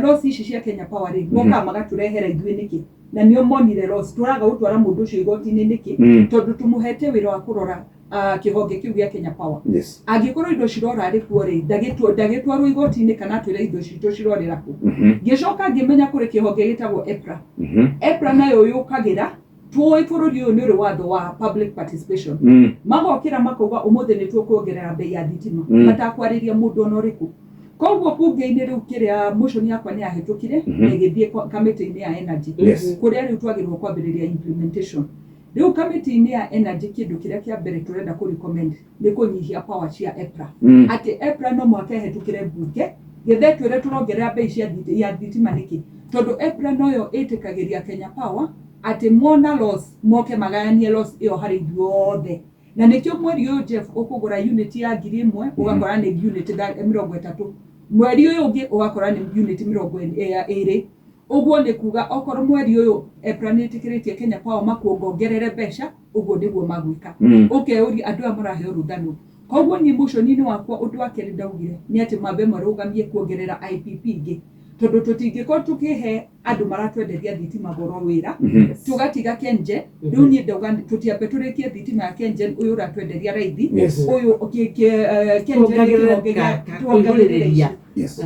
Loss ici cia Kenya Power rĩ, mokaga magatũrehera ithuĩ nĩkĩ? Na nĩo monire loss, tũraga gũtwara mũndũ ũcio igoti-inĩ nĩkĩ? Tondũ tũmũhete wĩra wa kũrora kĩhonge kĩu gĩa Kenya Power. Angĩkorwo indo cirora arĩ kuo rĩ, ndagĩtwarwo igoti-inĩ kana atwĩre indo citũ cirorĩra kũ. Ngĩcoka ngĩmenya kũrĩ kĩhonge gĩtagwo EPRA. EPRA nayo yũkagĩra tũĩ bũrũri ũyũ nĩ ũrĩ watho wa public participation. Magokĩra makauga ũmũthĩ nĩ tũkuongerera bei ya thitima matakwarĩria mũndũ ona ũrĩkũ. Koguo bunge-inĩ rĩu kĩrĩa motion yakwa nĩ yahĩtũkire na ĩgĩthiĩ kamĩtĩ-inĩ ya energy, kũrĩa rĩu twagĩrĩirwo kwambĩrĩria implementation. Rĩu kamĩtĩ-inĩ ya energy, kĩndũ kĩrĩa kĩa mbere tũrenda kũ recommend nĩ kũnyihia power cia EPRA, atĩ EPRA no mũhaka ĩhĩtũkĩre mbunge getha ĩtwĩre tũrongerera bei cia ya thitima nĩkĩ, tondũ EPRA noyo ĩtĩkagĩria Kenya Power atĩ mona loss moke magayanie loss ĩyo harĩ ithuothe. Na nĩkĩo mweri ũyũ, Jeff, ũkũgũra unit ya 1000 ũgakora nĩ unit 30, mweri ũyũ ũngĩ ũgakora nĩ unit 20. Ũguo nĩ kuga okorwo mweri ũyũ EPRA nĩ ĩtĩkĩrĩtie Kenya Power makuongongerere mbeca, ũguo nĩguo magwĩka. Ũkeyũria andũ aya maraheo rũtha nũ? Koguo niĩ motion-inĩ wakwa, ũndũ wa kerĩ ndaugire nĩ atĩ mambe marũgamie kuongerera IPP ingĩ, tondũ tũtingĩkorwo tũkĩhe andũ maratwenderia thitima goro wĩra, tũgatiga KenGen. Rĩu niĩ ndauga tũtiambe tũrĩkie thitima ya KenGen, ũyũ ũratwenderia raithi, ũyũ KenGen nĩ Tuongagĩrĩre kĩhonge tuongagĩrĩre kũihũrĩrĩria. ici.